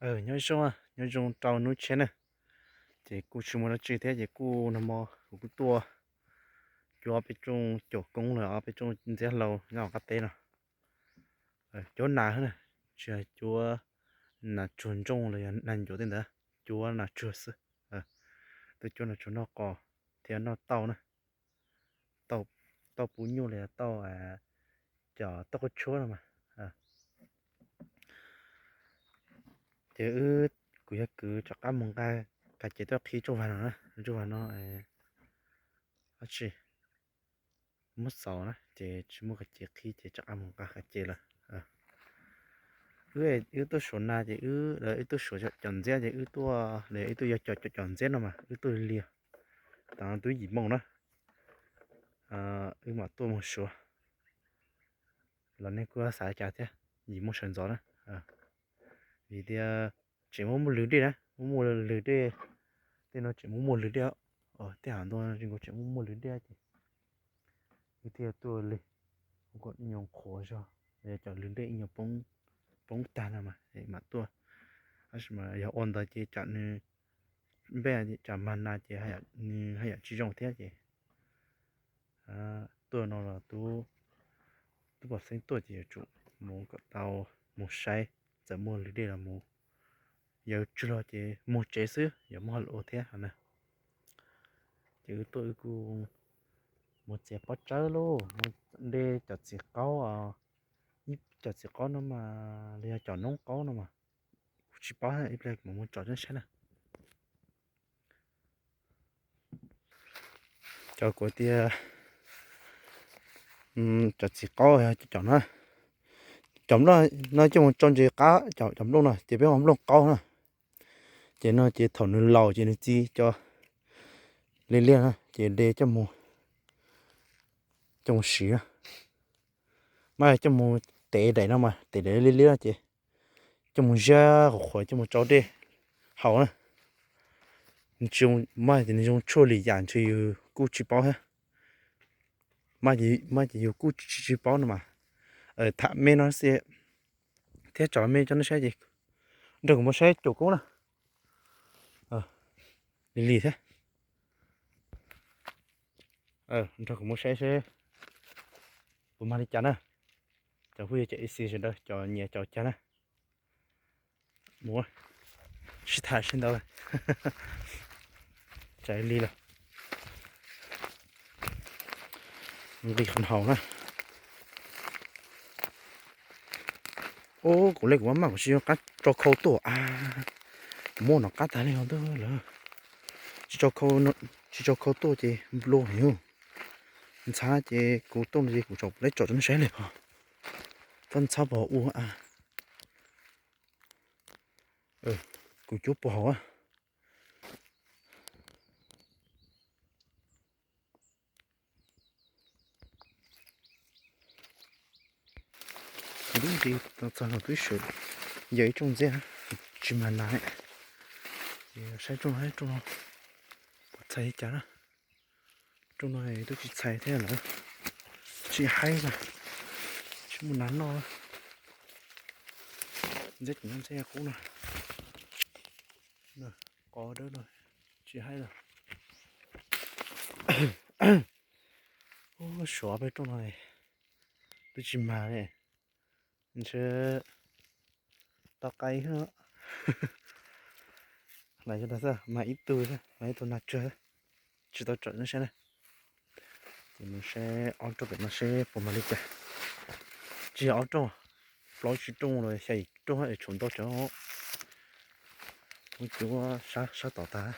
Nyob zoo, nyob zoo rau hnub tshiab na. Ces kuj tsis muaj dab tsi thiab ces kuj nag hmo kuv kuj tuaj cuab peb rooj caum koob los peb rooj ntxiab hlau nyob qab teb no. Cuab nas xwb na, tsis yog cuab nas tsuag ntsooj los yog nas ncuav tej ntawd, cuab nas tsuag xwb. Tuaj cuab nas tsuag noj qos thiab noj tauj na, tauj pub nyuj los yog tauj, cov tauj qaub tshuab no mas. Ces wb, kuv yog kwv rov qab mus nqa qas ces tuaj qhib rooj vag no na, rooj vag no dab tsi muab xaus na ces tsis muaj qas ces qhib ces rov qab mus nqa qas ces lawm. Wb, wb tuaj suav nas ces wb, wb tuaj suav cov ntxiab ces wb tuaj, wb tuaj yog cov cov ntxiab no mas wb tuaj liag tas twb yim moo na, wb mam tuaj mus suav los nej kuj xav cas thiab, yim moo sawv ntxov na. Vim tias tseem muaj muaj lwg dej na, muaj muaj lwg dej, tej no tseem muaj muaj lwg dej, tej hav ntoo tseem muaj muaj lwg dej ces wb thiaj tuaj lig, kom ib nyuag qhuav zog, yog cov lwg dej ib nyuag poob tag no mas mam tuaj. Tab sis mas yog ua ntawd ces tsam nws, npej tsam mag nas ces nws haj yam tsis zoo thiab ces tuaj no los tub, tub pom xeeb tuaj ces yuav tsum mus kom tau, mus saib, txawm muaj lwg dej los mus, yog tswg los ces mus tsev xwb yuav muaj hauj lwm ua thiab na. Ces wb tuaj wb kuj mus txiav pob tsawb lauj, mus de cov txiv qaub, ib cov txiv qaub no mas los yog cov noob qaub no mas kuv tsis paub, ib pliag kuv mam mus tsom nej saib na. Cov kuv tias cov txiv qaub yog cov no, cov nplooj no coj mus tsau ntses qab, cov nplooj no ces peb hu nplooj qaub na. Ces no ces thaum nws laus ces nws txi cov liab liab na ces de coj mus, coj mus siv na. Mas coj mus tev daim no mas tev daim liab liab no ces coj mus ziab qhuav qhuav coj mus tsau dej haus na. Nws tsis zoo, mas nws zoo tshuaj li yam ntshe yus kuj tsis paub thiab. Mas ces yus kuj tsis paub no mas, tham me no xwb thiab tsom me coj nej saib ces nrog kuv mus saib caum koob na. Lig lig thiab. Nrog kuv mus saib seb puas mag li cas na. Cov phooj ywg cov ib xis sawv daws cov nyiam cov cas na, mus sib tham sib ntaus. Tsam li lawm, nqis qhov haus na. Ub, kuv le kuv maj mam kuv tsis zoo qab tso khau tuaj a. Kuv muaj nov qab tag li ho ntuj lawm. Tsis tso khau tuaj ces nplua heev. Ntxhab ces kuv tuaj no ces kuv tsom leb tsom rau nej saib li ho. Txhob ntxhab pog ua a. Kuv cuab pog hauv a. Kuv twb nqis txog no twb sawv, yog ib rooj ntxiab tsis mag nas. Saib rooj no, rooj no puas txhais li cas na. Rooj no twb tsis txhais thiab lawm. Tsis haib na, tsis muaj nas noj. Ntxiab cov no ntxiab qub no, qos dawb no, tsis haib lawm. Ub, suav peb rooj no twb tsis mag li. Ntshe tau qai xwb. Hlais xwb, mag ib tug xwb, mag ib tug nag tsawg xwb, tsis tau tsom nej saib na. Ces mus saib ob rooj pem no seb puas mag li cas. Tsis yog ob rooj, plaub tsib rooj los xya yim rooj es tshuav ntau tsawv. Ub, cuab sab tod tag.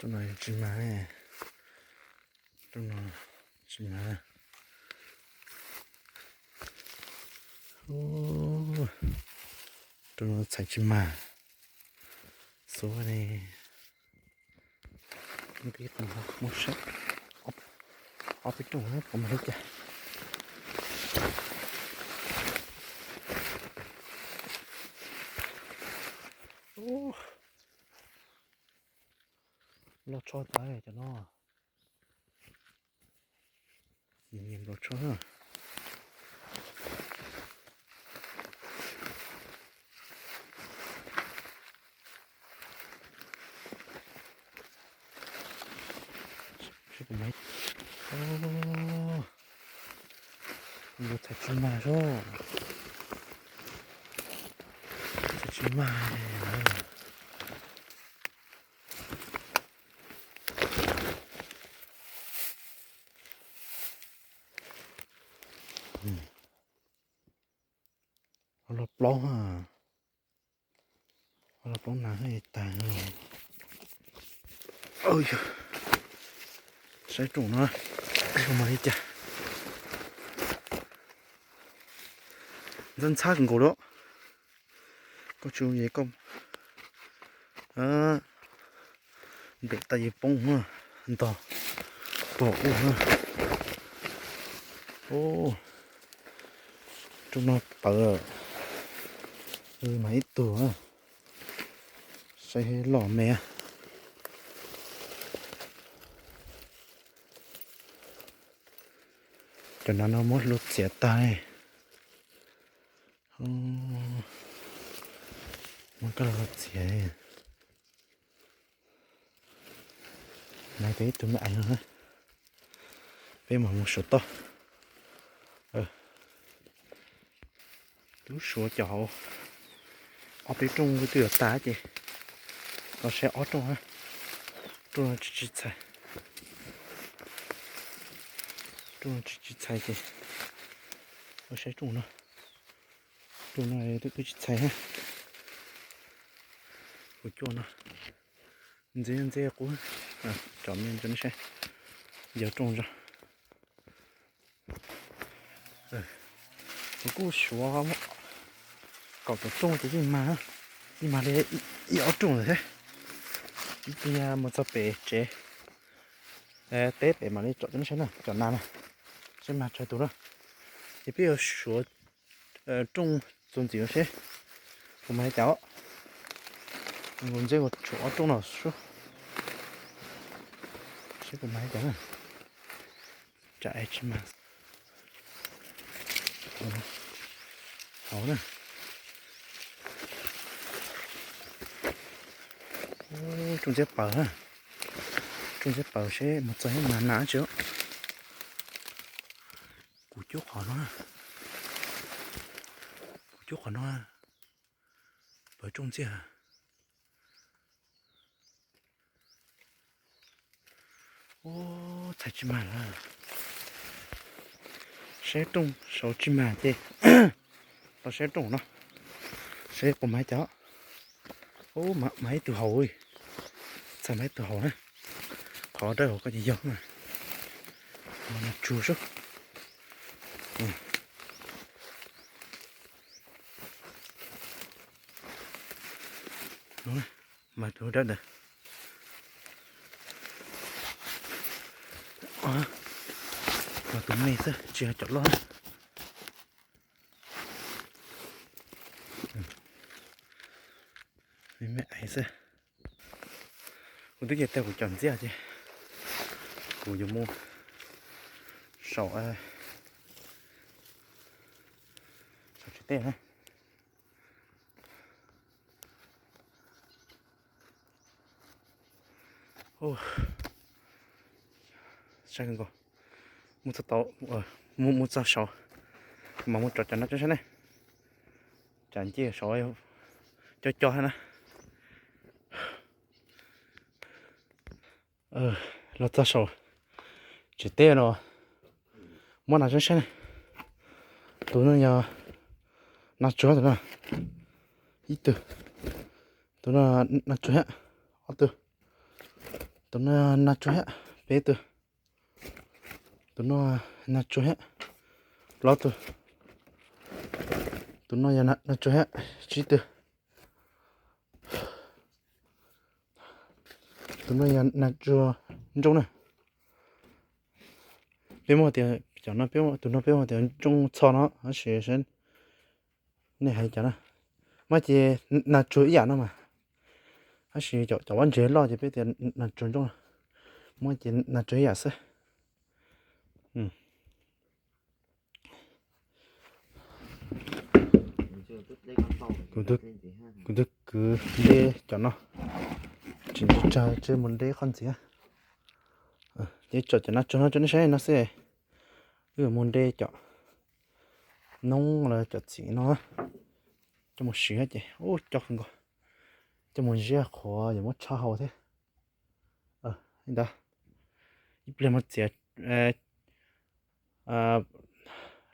Rooj no tsis mag, rooj no tsis mag. Rooj no txhais tsis mag. Xuav ne. Nqis qhov no mus saib ob peb rooj puas mag li cas. Loj tshaj tas cov no. Nyiam nyiam nplov tsho. Ua txhais tsis mag sub. Txhais tsis mag. Ho los plaub, ho los plaub nas tag. Saib rooj no, mas li cas ntxhab ntxhab kawg nkaus li. Koj tsis ua es koj nplem tas yeej poob ntog pom ub. Rooj no pawv, mas ib tug saib loj me. Cov nas no muab hlua txiav tag li. Muab koj los txiav. Nov ces ib tug me ais no, peb mam mus suav toj. Twb suav cov hauv ob peb rooj twb yuav tas ces los saib ob rooj. Rooj no tsis tsis txhais, rooj no tsis tsis txhais ces los saib rooj no. Rooj no twb tsis txhais. Kuv coj no ntxeb ntxeb qub, tsom me ntsis saib, yog rooj zog. Kuv kuj suav kaum tawm rooj ces yeej mag, yeej mag li ib ob rooj lawm thiab. Ib pliag mus txog pem tsev teb pem mam li tsom cov no saib na, cov nas na, saib mag tsawg tus na. Ces peb yuav suav rooj txuas ntxiv no seb puas mag li cas. Kuv ntxeb ua tshuav ob rooj no sub, seb puas mag li cas na. Tsam es tsis mag. Hauv na. Rooj ntxiab paws, rooj ntxiab paws seb mus txog ib nas nas tsi. Kuv cuab qhov no, kuv cuab qhov no, pawv rooj ntxiab. Ub, txhais tsis mag lawm. Saib rooj saud tsis mag ces los saib rooj no, saib puas mag cas. Ub, mag ib tug hauv, txhais mag ib tug hauv na. Qhov dawb hauv ko ces yog mas, nas tsuag sub. Mas tus dawb ntawd, mas tus me xwb tsis yog cov loj. Me me ais xwb. Kuv twb cia tag kuv cov ntxiab ces kuv yuav mus saum, saum tsev teb na. Saib nkaus, mus txog tau, mus txog saud mas mus tsom cov no coob saib ne. Tsam ncej saud cov cov na. Los txog saum tsev teb no, muab nas tso saib ne. Tus no yog nas tsuag, tus no ib tug, tus no nas tsuag thiab, ob tug, tus no nas tsuag thiab, peb tug, tus no nas tsuag thiab, plaub tug, tus no yog nas tsuag thiab, tsib tug. Tus no yog nas tsuag ntsooj na. Peb muab tias cov no, tus no peb muab tias ntsooj txho no tab sis nej hais li cas na. Muab ces nas tsuag ib yam no mas, tab sis cov pob ntseg loj ces peb tias nas tsuag ntsooj, muab ces nas tsuag ib yam xwb. Kuv twb kwv deb cov no, tsis ntsawg ntsawg, mus deb qhov ntxiv. Ces tsom cov nas tsuag no rau nej saib no xwb. Wb mus de cov noob los cov txiv no coj mus siv ces ub co kawg nkaus, coj mus ziab qhuav yuav muab tshaj hau thiab. Li ntawd, ib pliag mus txiav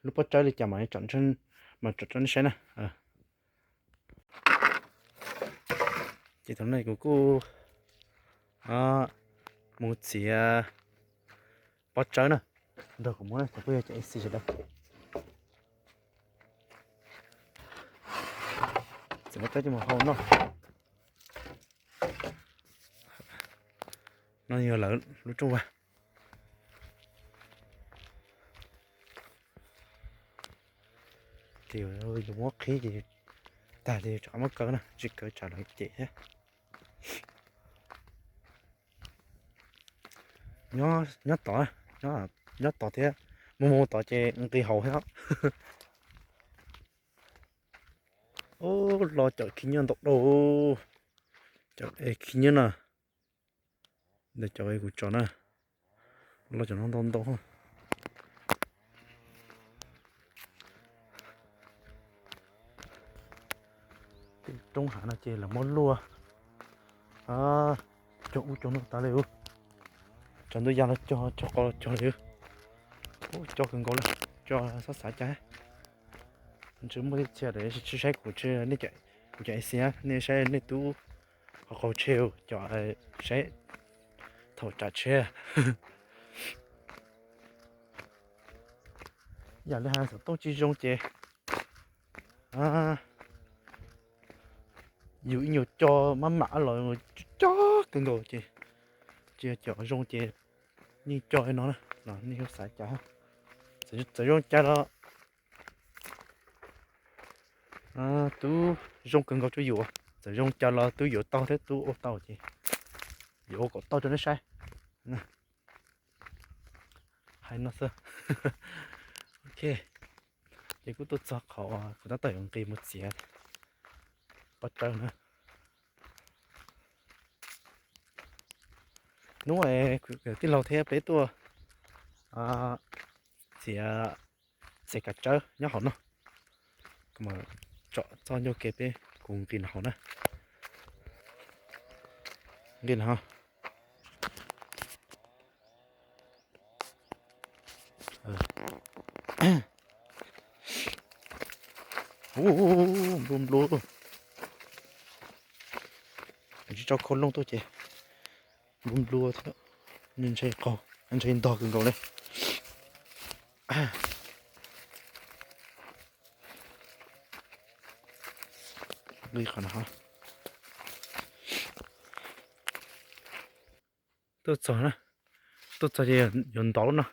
lub pob tsawb li cas mas tsom, mas tsom rau nej saib na. Ces thaum no kuv kuj mus txiav pob tsawb na, nrog kuv muab na, kuj yog cov A C sawv daws. Txiav pob tsawb coj mus hau noj. No yog lawv lub rooj vag. Ces yus muab qhib ces tag ces rov qab muab kaw na, tsis kaw tsam lawv cem thiab. Nyob tod, nyob tod thiab, mus mus tod ces nqis hauv thiab. Ub, los cov khib nyiab ntau dhau, cov khib nyiab na, ntawm cov kuv tso na, los cov no ntau ntau. Tej roob hav no ces lawv muab luaj, cog ub cog no tas li. Cog ntub ya los cog, cog qos los cog li. Ub, cog kawg nkaus li, cog xav xav cas. Ntshe muaj tib txhia tsis saib kuv, kuv cov A C, nej saib nej tub qhov qaug tshe, cov saib thaum tsam tshe. Yam li hais xov tooj tsis zoo ces yus ib nyuag co maj mam los cog kawg nkaus ces, ces cov zoo ces yeej cog li no na, los nej yuav xav cas. Txawm zoo cas los tub zoo kawg nkaus rau yus, txawm zoo cas los tub yuav tau thiab tub ua tau ces yuav ua kom tau rau nej saib. Hais no xwb. Ok, ces kuv tuaj txog qhov kuv tab tom yuav nqis mus txiav pob tsawb na. Hnub tij laug thiab peb tuaj txiav txiav kav tsawb nyob hauv no, kuv mam tsom txoj ncauj ke peb kuv nqis no hauv na. Nqis no. Nplua nplua, tsis tso khau looj tuaj ces nplua nplua thiab, ntshe qaug, ntshe ntog kawg nkaus li. Nqis qhov no. Tuaj txog na, tuaj txog ces yuav ntov lub no,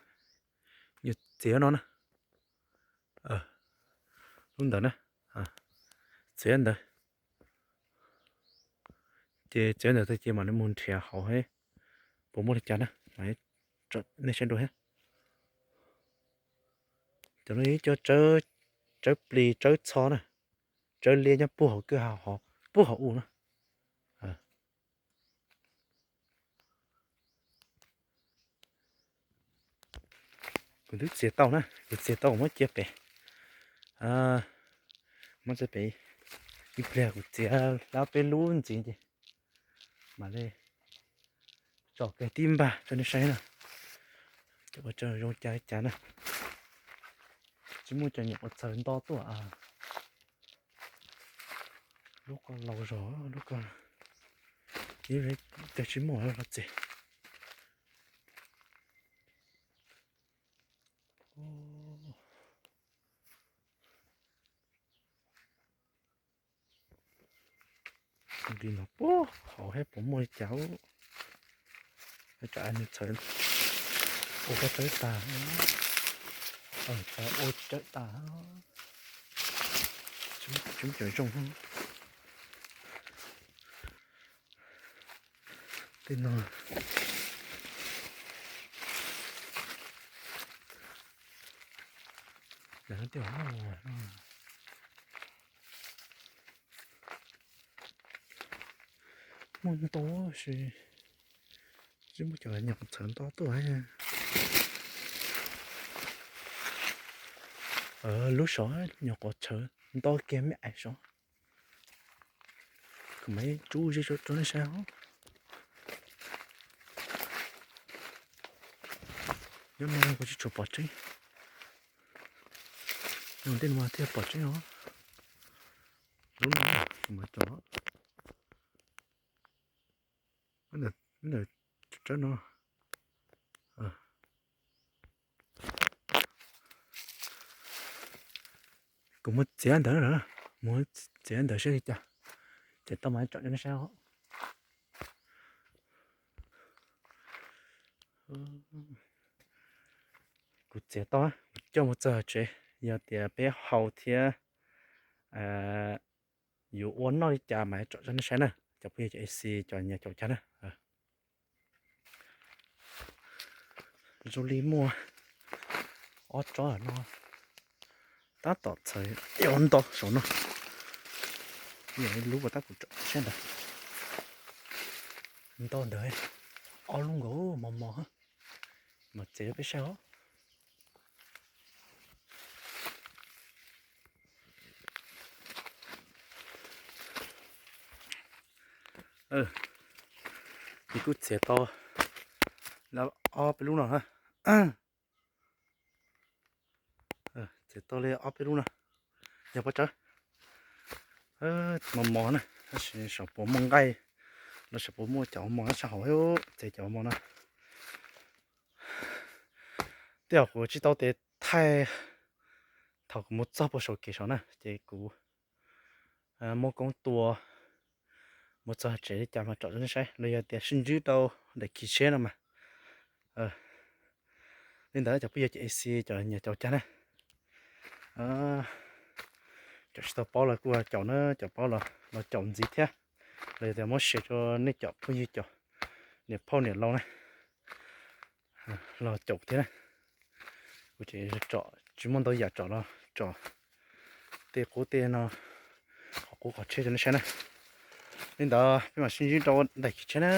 yuav txiav no na. Lub ntawd na, txiav ntawd. Ces txiav ntawd tag ces mam li mus nrhiav hauv puas muaj li cas na, mam nej saib dua thiab. Cov no yog ib co tsawb plis tsawb txho na, tsawb liab nyob puag hauv kwj ha, puag hauv u na. Kuv twb txiav tau na, kuv txiav tau kuv muab cia pem, muab cia pem ib pliag kuv txiav hlab peb lub ntxiv ces mam li tso kiag tib npag rau nej saib na, cov ua zoo cas li cas na. Tsis muaj cov nyuam qhuav txawv nto tuaj. Lub ko laus zog, lub ko ib teg tsis muaj los txiv. Nqis no puag hauv thiab puas muaj li cas. Tsam nws txhawv ua koj tsawb tag, tsawb ua tsawb tag, tsis muaj cov zoo. Tej no lawv tias muaj. Ntau, tsis muaj cov nyuam qhuav txhawv nto tuaj. Lub saud nyuam qhuav txhawv nto kiag me ais saud. Kuv mam li rub ze rau nej saib os. Nyob no kuv tsis tshua pom tseeb. Nyob ntej no mas thiaj pom tseeb os. Lub no kuv mam tsom. Ntawm tsawb no. Kuv mus txiav ntawd na, mus txiav ntawd saib li cas, ces tau mas tsom rau nej saib os. Kuv txiav tau, kuv coj mus txog tsev, yog tias peb haus thiab yuav ua noj li cas mas tsom rau nej saib na, cov phooj ywg cov A C cov nyiam caum cag na. Zoo li muaj ob tsob no tab tom txhawv ib ob nto saum no. Yog ib lub uas tab kuv tsom saib ntawd. Nto ntawd, ob lub nkaus mos mos, mas txiav rau peb saib os. Ces kuj txiav tau ob peb lub no. Txiav tau li ob peb lub no. Yog pob tsawb mos mos na, tab sis xyov puas muaj nqaij los xyov puas muaj cov mos no sab hauv, txiav cov mos no. Tej zaum kuv tsis tau tes thaij thaum kuv mus txog puag saum kev saud na, ces kuv muab koob tua mus txog tsev li cas mas tsom rau nej saib los yog tias sib ntsib rau daim khiv tsheb no mas. Li ntawd cov phooj ywg cov A C cov nyiam caum cag na, cov tsis tau paub los kuj caum na, cov paub los caum ntxiv thiab, los yog tias muab share rau nej cov phooj ywg cov niam phauj niam laus na los caum thiab na. Kuv ces tsom tsis muaj ntau yam tsom los tsom tej qub tej no, qhov qub qhov tsheb rau nej saib na. Li ntawd peb mam sib ntsib rau daim khiv tsheb na.